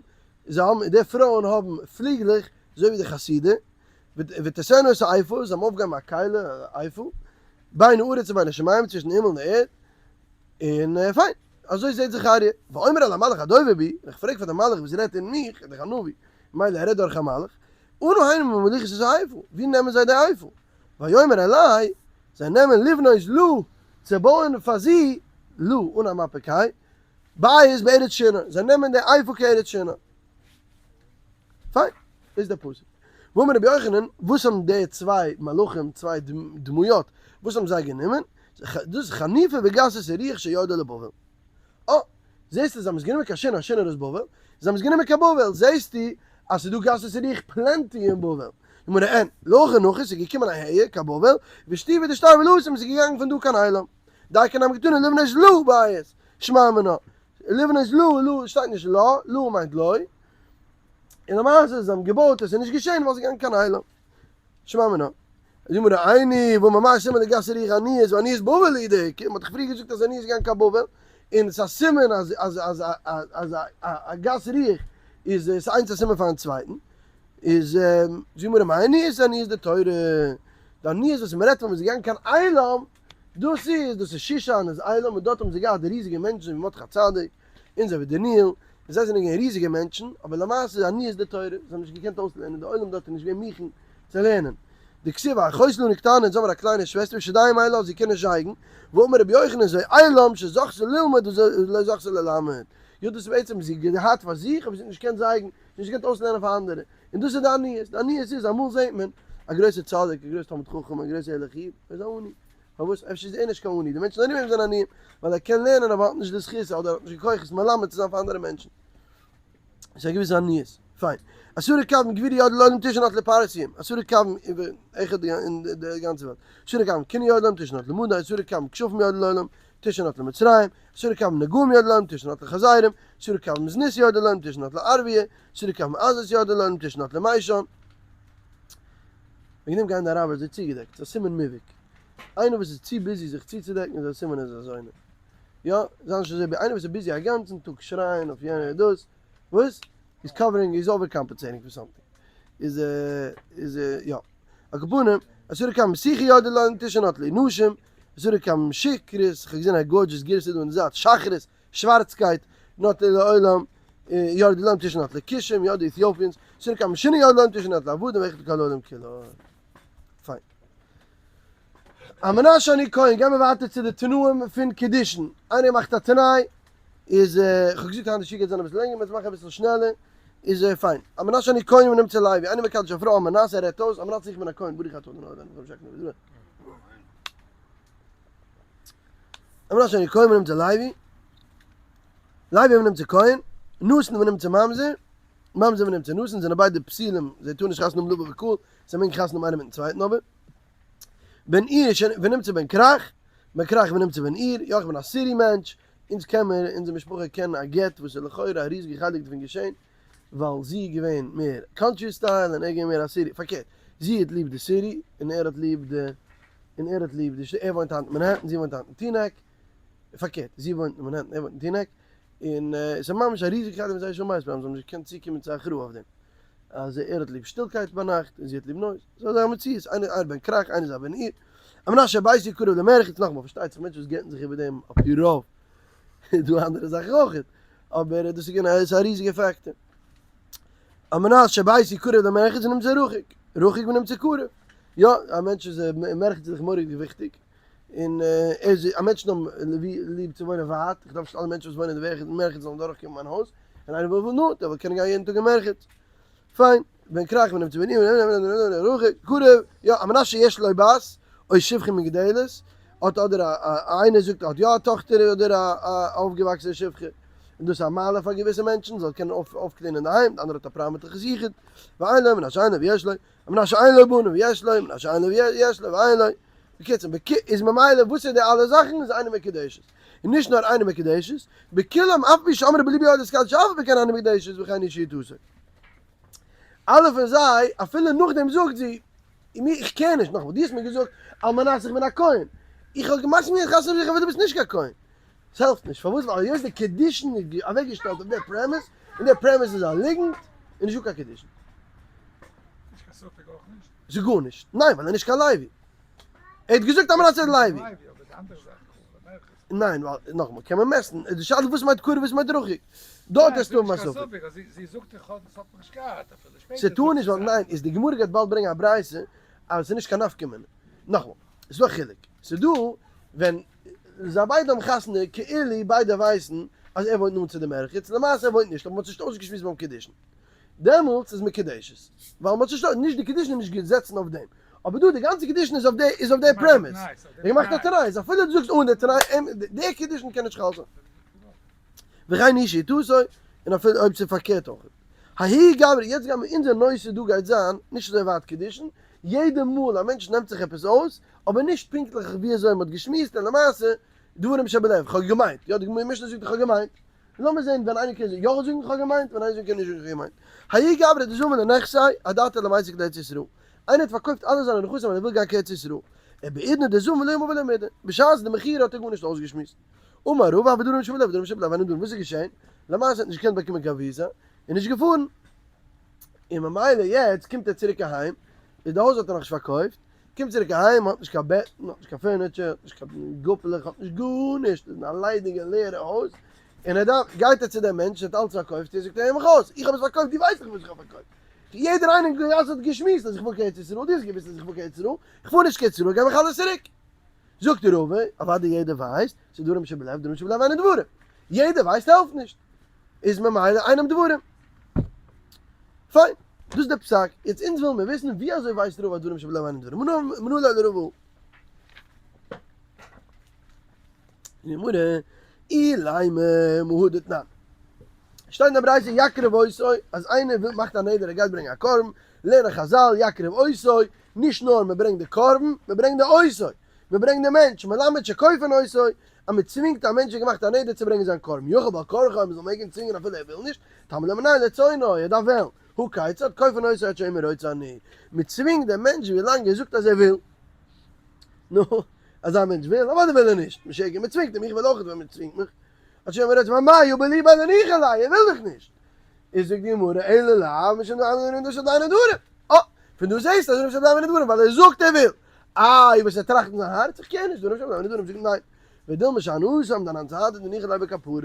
זיי האבן, די פרויען האבן פליגלעך אזוי ווי די חסידה, ותשאנה את האיפה, זיי האבן אויפגעהויבן א כלי, איפה, בין הארץ ובין השמים, צווישן הימל און די ערד, און פיין, אזוי זעט זכריה, ואומר אל המלאך הדובר בי, און איך פרעג פאר דעם מלאך וואס רעדט אין מיך, איז דאך א נביא, ממילא ער רעדט דורך א מלאך, אנא הן מוליכות את האיפה, ווי נעמען זיי די איפה? ויאמר אלי, זיי נעמען לבנות לה, צו בויען פאר זי, לה, אן א מפיק ה', בית בארץ שנער, זיי נעמען די איפה כארץ שנער. פיין, דאס איז דער פסוק. ואמר רבי יוחנן, וואס האבן די צוויי מלאכים, צוויי דמויות, וואס האבן זיי גענומען? דאס איז חניפה וגסות הרוח שירדה לבבל. אה, זעסטו זיי האבן עס גענומען קיין שנער, שנער איז בבל, זיי האבן עס גענומען קיין בבל, זעסטו אז ס'איז דא גסות הרוח plenty אין בבל. גמרא אין, להכי נחית, ס'איז געקומען אהער קיין בבל, ושתיבא דאשתרבא להתם, ס'איז געגאנגען פון דא קיין עילם. דייקא נמי קתני לבנות לה בית, שמע מינה. לבנות לה, לה שטייט נישט לה, לה מיינט לא. און למעשה זיי האבן געבויט עס איז נישט געשען ווייל זיי גייען קיין עילם. שמע מינה. זאגט מיר איני וואו ממש סימן די גסי רוח עניות ועניות בבל לידי, מען האט דאך פריער געזאגט אז עניות גייען קיין בבל, און עס איז א סימן אז אז אז אז א גס רוח איז עס איינס א סימן פארן צווייטן, איז זאגט מיר מאי עניות עניות דתורה, די עניות וואס מען רעדט פון ווען זיי גייען קיין עילם, דאס איז דאס איז שושן איז עילם און דארט האבן זיי געהאט די ריזיגע מענטשן ווי מרדכי הצדיק און אזוי ווי דניאל, און זיי זענען געווען ריזיגע מענטשן, אבער למעשה איז עניות דתורה, זיי האבן נישט געקענט אויסלערנען, די עולם דארט איז נישט געווען מוכן צו לערנען. דכתיב אחות לנו קטנה, אונז האבן א קליינע שוועסטער ושדים אלה, זי קען נישט זייגן, ואמר רבי יוחנן זו עילם שזכתה ללמוד ולא זכתה ללמד, יא דאס איז בעצם זי געהאט פאר זיך אבער זי האט נישט געקענט זייגן, זי האט נישט געקענט אויסלערנען פאר אנדערע, און דאס איז די עניות, די עניות איז אמאל זעט מען א גרויסע צדיק, א גרויסע תלמיד חכם, א גרויסע ערליכע איד, ער איז א עני, פארוואס? אפשר איז ער נישט קיין עני, די מענטשן ארום אים זענען עניים, ווייל ער קען לערנען אבער האט נישט די זכות אדער האט נישט די כוחות מלמד צו זיין פאר אנדערע מענטשן. ס'איז א געוויסע עניות. פיין. עשרה קבין גבורות ירדו לעולם תשעה נטלו לפרסיים, עשרה קבין איבער אחד אין די גאנצע וועלט. עשרה קבין כינים ירדו לעולם תשעה נטלו למדי, עשרה קבין כשפים ירדו לעולם תשעה נטלו למצרים, עשרה קבין נגעים ירדו לעולם תשעה נטלו לחזירים, עשרה קבין זנות ירדו לעולם תשעה נטלו לערביה, עשרה קבין עזות ירדו לעולם תשעה נטלו למישן. וועגן דעם גייען די אראבער אזוי צוגעדעקט, ס'איז א סימן מובהק. איינער וואס איז צו busy זיך צוצודעקן איז א סימן ער איז א זונה. יא, זיי נישט אזוי איינער וואס איז busy א גאנצן טאג שרייען אויף יענער דאס, וואס? איז covering, איז overcompensating פאר something. איז איז יא. על כל פנים, עשרה קבין שיחה ירדו לעולם תשעה נטלו נשים, עשרה קבין שכרות, כ'האב געזען א gorgeous גירסא דא אין די זייט, שחרות, שווארצקייט, נטלו לעולם, ירדו לעולם תשעה נטלו לכושים, יא די Ethiopians, עשרה קבין שינה ירדו לעולם תשעה נטלו לעבדים ואחד לכל העולם כולו. פיין. על מנת שאני כהן, גיימער ווייטער צו די תנאים פון קידושין. איינער מאכט א תנאי, איז, כ'האב געזאגט היינט די שיעור גייט זיין אביסל לענגער, מ'וועט עס מאכן אביסל שנעלער, איז פיין. על מנת שאני כהן ונמצא לוי, איינער מקדש א פרוי על מנת ער רעדט אויס, על מנת איך בין א כהן, ברוך אתה אדוני אלוהינו מלך העולם על מנת שאני כהן ונמצא לוי, לוי ונמצא כהן, נתין ונמצא ממזר, ממזר ונמצא נתין זענען ביידע פסולים, זיי טארן נישט חתונה האבן לבא בקהל, זיי מעגן חתונה האבן איינער מיטן צווייטן אבער. בן עיר ונמצא בן כרך, בן כרך ונמצא בן עיר, יא איך בין א city מענטש, אונז קען מיר, אונזער משפחה קען א גט וואס איז לכאורה א ריזיגע חלק דערפון געשען, ווייל זי איז געווען מער country style און ער איז געווען מער א city, פארקערט, זי האט ליב די city און ער האט ליב די, און ער האט ליב די, ער וואוינט היינט אין מאנהעטן, זי וואוינט היינט אין טינעק, פארקערט, זי וואוינט אין מאנהעטן, ער וואוינט אין טינעק, און עס איז ממש א ריזיגע חלק פון זייער שלום בית פראבלעם, זיי האבן נישט געקענט צוקומען צו הכרעה אויף דעם, אז ער האט ליב שטילקייט ביינאכט און זי האט ליב noise, ס'איז אזא מציאות, איינער איז בן כרך איינער איז א בן עיר, על מנת שביתי קרוב למרחץ, נאכאמאל פארשטייט זיך מענטשן וואס גט'ן זיך איבער דעם על פי רוב איז דא אנדערע זאכן אויך, אבער דאס איז געווען א ריזיגע factor. על מנת שביתו קרוב למרחץ ונמצא רחוק, רחוק ונמצא קרוב. יא, א מענטש איז מרחץ איז דאך מורא'דיג וויכטיג, און ער איז א מענטשן האבן ליב צו וואוינען ווייט, איך דארף נישט אלע מענטשן וואס וואוינען אין די מרחץ זאלן דורכקומען מיין הויז, און איינער וויל נאנט, ער וויל קענען גיין יעדן טאג אין מרחץ. פיין, בין כרך ונמצא בנין, רחוק, קרוב, יא, על מנת שיש לו בת, או שפחה מגודלת, האט אדער א איינער זאגט ער האט יא א טאכטער אדער א אויפגעוואקסענע שפחה, און דאס איז א מעלה פאר געוויסע מענטשן, זאל קענען אויפקלינען אינדערהיים, די אנדערע האט א פראבלעם מיט הלכות יחוד, ואין לו, מן השאין לו ויש לו, מן השאין לו בנים ויש לו, מן השאין לו ויש לו ואין לו, בקיצור, איז ממילא וואס איז די אלע זאכן איז אינה מקודשת, און נישט נאר אינה מקודשת, בכולם אף פי שאמרה בלבי עוד אתקדש אף על פי כן אינה מקודשת וכן היא שיטתו. אלע פון זיי, אפילו נאכדעם זאגט זי, איך קען נישט, נאכאמאל, דו האסט מיר געזאגט על מנת איך בין א כהן, איך האב געמאכט מיט חתונה זיך אבער דו ביסט נישט קיין כהן, עס העלפט נישט, פארוואס? ווייל היות די קידושין איז אוועקגעשטעלט אויף די premise, און די premise איז א ליגנט, איז נישטא קיין קידושין. נישט קיין ספק אויך נישט? ס'איז גארנישט, ניין ווייל ער איז נישט קיין לוי. ער האט געזאגט על מנת ער איז לוי. ניין ווייל נאכאמאל קען מען מעסטן, איז די שאלה וואס מיינט קרוב וואס מיינט רחוק, דארט וועסטו האבן א ספק. ס'טאר נישט ווייל ניין איז די גמרא גייט באלד ברענגען א ברייתא אז ס'איז נישט קיין נפקא מינה, נאכאמאל ס'איז דא א חילוק, ס'איז דא ווען זיי ביידע האבן חתונה כאילו ביידע ווייסן אז ער וואוינט נאנט צו די מרחץ, למעשה ער וואוינט נישט אבער מ'האט זיך נישט אויסגעשמועסט ביים קידושין. דעמאלטס איז מקודשת, ווייל מ'האט נישט, נישט די קידושין איז נישט געזעצן אויף דעם, אבער דא די גאנצע קידושין איז אויף די, איז אויף די premise, ער געמאכט א תנאי, איז אפילו דו זאגסט אן די תנאי, די קידושין קען נישט חל זיין. וכן היא שיטתו, און אפילו אויב ס'איז פארקערט אויך. ההוא גברא, יעצט גיימיר, אונזער נושא דא גייט זיין, נישט אזוי ווייט קידושין, יעדע מאל א מענטש נעמט זיך עפעס אויס, אבער נישט פונקטליך ווי אזוי מ'האט געשמועסט, און למעשה, דברים שבלב, כ'האב געמיינט, יא די משנה זאגט איך האב געמיינט, לאמיר זען ווען איינער קען יא זאגן כ'האב געמיינט, ווען איינער קען נישט זאגן כ'האב געמיינט. האי גברא דזבין לנכסיה אדעתיה למיסק לארץ ישראל. איינער האט פארקויפט אלע זיינע נכסים ווייל ער וויל גיין קיין ארץ ישראל. ובעידנא דזבין לא אמר ולא מידי. בשעת די מכירה האט ער גארנישט אויסגעשמועסט. אמר רבא הוו דברים שבלב ודברים שבלב אינם דברים. וואס איז געשען? למעשה האט נישט געקענט באקומען קיין וויזא, און נישט געפארן. און ממילא יעצט קומט ער צוריק אהיים, איז די הויז האט ער נאכנישט פארקויפט, קומט צוריק אהיים, האט נישט קיין בעטן, האט נישט קיין furniture, האט נישט קיין גאפלעך, האט נישט גארנישט, איז אין א ליידיגע לערע הויז, און ער דארף, גייט ער צו דעם מענטש, ער האט אלץ פארקויפט, ער זאגט אים, הער מיך אויס, איך האב עס פארקויפט, דו ווייסט דאך וואס איך האב פארקויפט, יעדער איינער אין גאס האט געשמועסט אז איך פאר קיין ארץ ישראל, דו האסט געוואוסט אז איך פאר קיין ארץ ישראל, איך פאר נישט קיין ארץ ישראל, גיב מיך אלעס צוריק. זאגט דער רבי, אוודאי יעדער ווייסט, ס'איז דברים שבלב, דברים שבלב אינם דברים, יעדער ווייסט העלפט נישט, איז ממילא אינם דברים. פיין, דאס איז דער פסק, יעצט אונז ווילן מיר וויסן ווי אזוי ווייסט רבא דברים שבלב אינם דברים, מנא ליה לרבא? גמרא, אילימא מהא דתנן. שטייט אין די ברייתא יקריב אותו, אז איינער וויל מאכט א נדר ער גייט ברענגען א קרבן, לערנען חזל יקריב אותו, נישט נאר מען ברענגט די קרבן, מען ברענגט די אותו, מען ברענגט די מענטש, מלמד שכופין אותו, אז מען צווינגט א מענטש וואס געמאכט א נדר צו ברענגען זיין קרבן, יכול בעל כרחו אז מען זאל מעגן צווינגען אפילו ער וויל נישט, תלמוד לומר ניין לרצונו, ער דארף וועלן, הא כיצד, כופין אותו עד שאומר רוצה אני, מען צווינגט דעם מענטש ווי לאנג ער זאגט אז ער וויל. נו, אזא מענטש וויל? אוודאי וויל ער נישט, משוגע, מען צווינגט אים, איך וויל אויך ווען מען צווינגט מיך, עד שאומר רוצה, ואמאי הוא בליבו לא ניחא ליה, ער וויל דאך נישט. איז זאגט די גמרא, אלא לאו משום דאמר דברים שבלב אינם דברים. אה, פון דא זעסטו אז דברים שבלב אינם דברים, ווייל ער זאגט ער וויל. איי, וואס ער טראכט אין זיין הארץ, איך קען נישט, דברים שבלב אינם דברים, זאגט ניין. ודילמא שאני התם דאנן סהדי דניחא ליה בכפרה.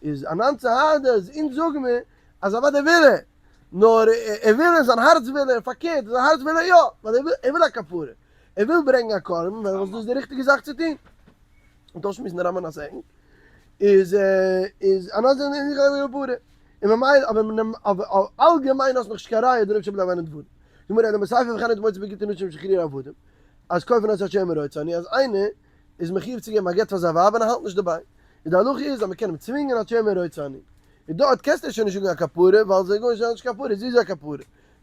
איז אנן סהדי, אז אונז זאגן מיר אז אוודאי וויל ער, נאר ער וויל אין זיין הארץ וויל ער, פארקערט, אין זיין הארץ וויל ער יא, ווייל ער וויל, ער וויל א כפרה. ער וויל ברענגען א קרבן, ווייל דאס איז די ריכטיגע זאך צו טון. און אויסשמועסן די רמב ם אסעקן איז איז אן אנדערע ענין כפרה און ממילא אבער אבער אלגעמיין האסט נאכנישט קיין ראיה דערויף שבלב אינם דברים. גמרא אלא מסייפא וכן דמוצא בגיטין נשים שחרור עבדים אז כופין אותו עד שיאמר רוצה אני אז איינער איז מחיוב צו געבן א גט פאר זיין ווייב און ער האלט נישט דערביי איז די הלכה איז אז מען קען אים צווינגען עד שיאמר רוצה אני איז דארט קענסטו שוין נישט זאגן א כפרה ווייל זיי גארנישט נישט כפרה זי איז א כפרה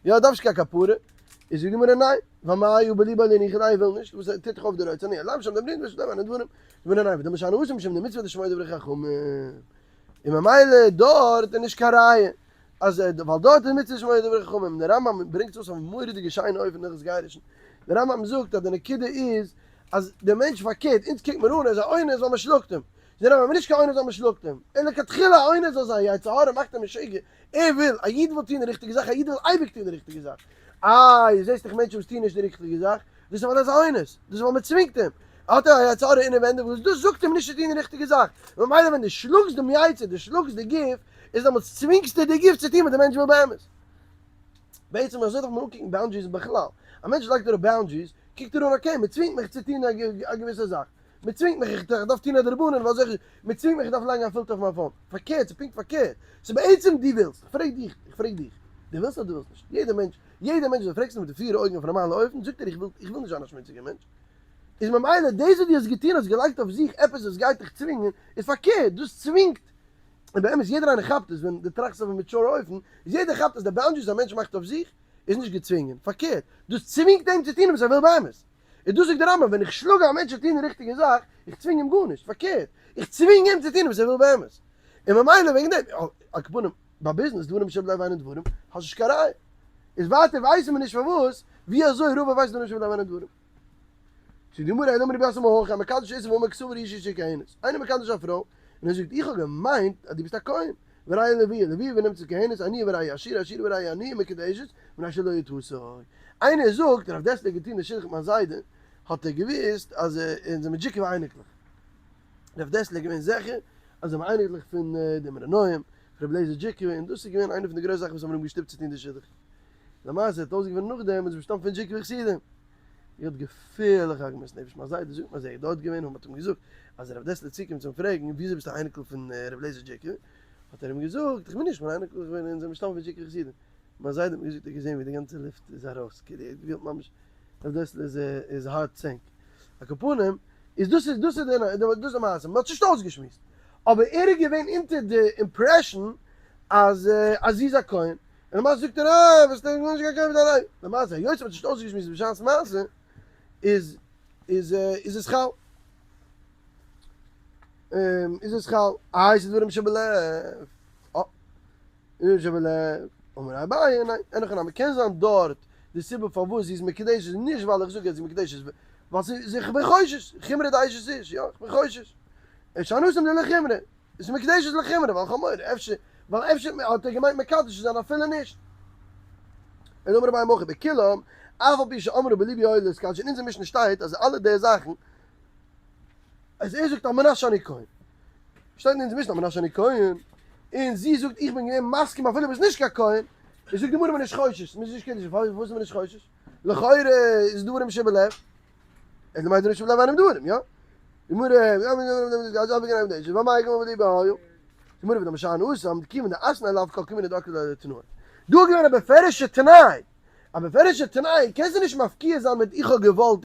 יא דארף נישט קיין כפרה, איז זאגט די גמרא ניין, ואמאי הוא בליבו לא ניחא ליה וויל נישט, וואס ער טוט דאך אויף די רוצה אני, אלא משום דאמרינן דברים שבלב אינם דברים, גמרא ניין, ודילמא שאני התם משום דמצוה לשמוע דברי חכמים, און ממילא דארט איז נישט קיין ראיה, אז ווייל דארט איז מצוה לשמוע דברי חכמים, דער רמב ם ברענגט עס אויס אויף א מורא'דיגע שיינע אופן אין הלכות גירושין, דער רמב ם זאגט אז די נקודה איז אז דער מענטש פארקערט, אונז קוקט מיר אן ער איז א אונס ווייל מען שלאגט אים, זאגט דער רמב ם נישט קיין אונס ווייל מען שלאגט אים, ער לכתחילה א אונס זאל זיין, יצר הרע מאכט אים משוגע, ער וויל, א איד וויל טון די ריכטיגע זאך, א איד וויל אייביג טון די ריכטיגע זאך. איי, זעסט דאך מענטשן וואס טוען נישט די ריכטיגע זאך, דאס איז ווייל ער איז א אונס, דאס איז ווייל מען צווינגט אים. האט ער א יצר הרע אינעווענדיג וואס דאס זאגט אים נישט צו טון די ריכטיגע זאך, ממילא ווען דו שלאגסט דעם יצר, דו שלאגסט די גוף, איז דעמאלטס צווינגסטו די גוף צו טון וואס די מענטש וויל באמת. בעצם אזוי דארף מען אנקוקן boundaries בכלל, א מענטש לייגט אראפ boundaries, קוקט ער אן okay, מען צווינגט מיך צו טון א געוויסע זאך, מען צווינגט מיך איך דארף טון א דרבנן ווייל אזוי, מען צווינגט מיך איך דארף לייגן א פילטער אויף מיין phone, פארקערט, ס'איז פונקט פארקערט, ס'איז בעצם דו ווילסט, איך פרעג דיך, איך פרעג דיך, דו ווילסט אדער דו ווילסט נישט, יעדער מענטש, יעדער מענטש וואס דו פרעגסט אים מיט די פיר אויגן אויף א נארמאלע אופן, זאגט ער איך וויל, איך וויל נישט זיין א שמוציגער מענטש, איז ממילא דאס וואס דו האסט געטון, האסט געלייגט אויף זיך עפעס וואס גייט דיך צווינגען, איז פארקערט, דאס צווינגט, און באמת יעדער איינער כאפט עס, ווען דו טראכסט אויף א mature אופן, איז יעדער כאפט אז די boundaries וואס א מענטש מאכט אויף זיך, איז נישט געצווינגען, פארקערט, דאס צווינגט אים צו טון וואס ער וויל באמת. און דאס זאגט דער רמב ם, ווען איך שלאג א מענטש צו טון די ריכטיגע זאך, איך צווינג אים גארנישט, פארקערט, איך צווינג אים צו טון וואס ער וויל באמת. און ממילא וועגן דעם, על כל פנים, ביי ביזנעס, דברים שבלב אינן דברים, האסט נישט קיין ראיה. איז ווייטער ווייסן מיר נישט פארוואס, ווי אזוי רבא ווייסט דברים שבלב אינן דברים. זאגט די גמרא, אלא אמר רבי יוסף מהכא, המקדש אישה ואמר כסבור אישה שכהנת, איינער מקדש א פרוי, און ער זאגט, איך האב געמיינט אז דו ביסט א כהן, וראיה לוויה, לוויה ונמצאת כהנת, עניה וראיה עשירה, עשירה וראיה עניה מקודשת, מפני שלא הטעתו. איינער זאגט, הרב דעסלער האט געטון די שידוך מיט מיין זיידע, האט ער געוואוסט אז אונז זעמיר דזשיקוב'ע אייניקלעך. הרב דעסלער איז געווען זיכער אז זעמיר אייניקלעך פון די אמרי נועם, פון רבי אליעזר דזשיקובער, און דאס איז געווען איינע פון די גרויסע זאכן וואס האבן אים געשטופט צו טון די שידוך. למעשה האט אויסגעפונען נאכדעם אז מ'שטאמט פון דזשיקוב'ע חסידים. ער האט געפערליך עגמת נפש, מיין זיידע זאגט מיר אז ער איז דארט געווען און מ'האט אים געזאגט אז הרב דעסלער איז צוגעקומען צו אים פרעגן וויאזוי ביסטו א אייניקל פון ר' אליעזר דזשיקובער, האט ער אים געזאגט איך בין נישט מיין אייניקל איך בין אונז מ'שטאמט פון דזשיקוב'ע חסידים, מיין זיידע האט מיר געזאגט ער האט געזען ווי די גאנצע לופט איז ארויס, כאילו ער האט געפילט ממש הרב דעסלער איז איז הארט סענק. על כל פנים איז דאס איז דאס איז דאס איז די מעשה, מ'האט עס נישט אויסגעשמועסט, אבער ער איז געווען אונטער די impression אז אז זי איז א כהן, און למעשה זאגט ער אה וואס דען נישט קיין כהן מיט א למעשה היות מ'האט נישט אויסגעשמועסט בשעת מעשה איז איז איז עס חל איז עס חל איי ס'איז דברים שבלב אה דברים שבלב אמר אביי ניין אין הכי נמי קען זיין דארט די סיבה פארוואס זי איז מקודשת איז נישט ווייל איך זאג אז זי איז מקודשת ווייל ס'איז איך בין חושש חומרא דאשת איש יא איך בין חושש שאני התם דלחומרא איז מקודשת לחומרא ווייל כ'האב מורא אפשר ווייל אפשר האט ער געמיינט מקדש צו זיין אפילו נישט. און אמר אביי מהכא בכולם אף על פי שאמרה בלבי היה להתקדש אין אונזער משנה שטייט אז אלע די זאכן אז ער זאגט על מנת שאני כהן שטייט אין אונזער משנה על מנת שאני כהן און זי זאגט איך בין געווען מסכים אפילו ביסט נישט קיין כהן איז זאגט די גמרא מען איז נישט חושש מען איז נישט קדוש פארוואס איז מען נישט חושש לכאורה איז דברים שבלב איז למאי דברים שבלב אינם דברים יא גמרא גמרא ודאמר שאני התם דכיון דאתניה לאו כל כמיני דאקרי לה לתנאי. דא איז געווען א בפירוש'ע תנאי! א בפירוש'ע תנאי קענסטו נישט מפקיע זיין מיט איך האב געוואלט.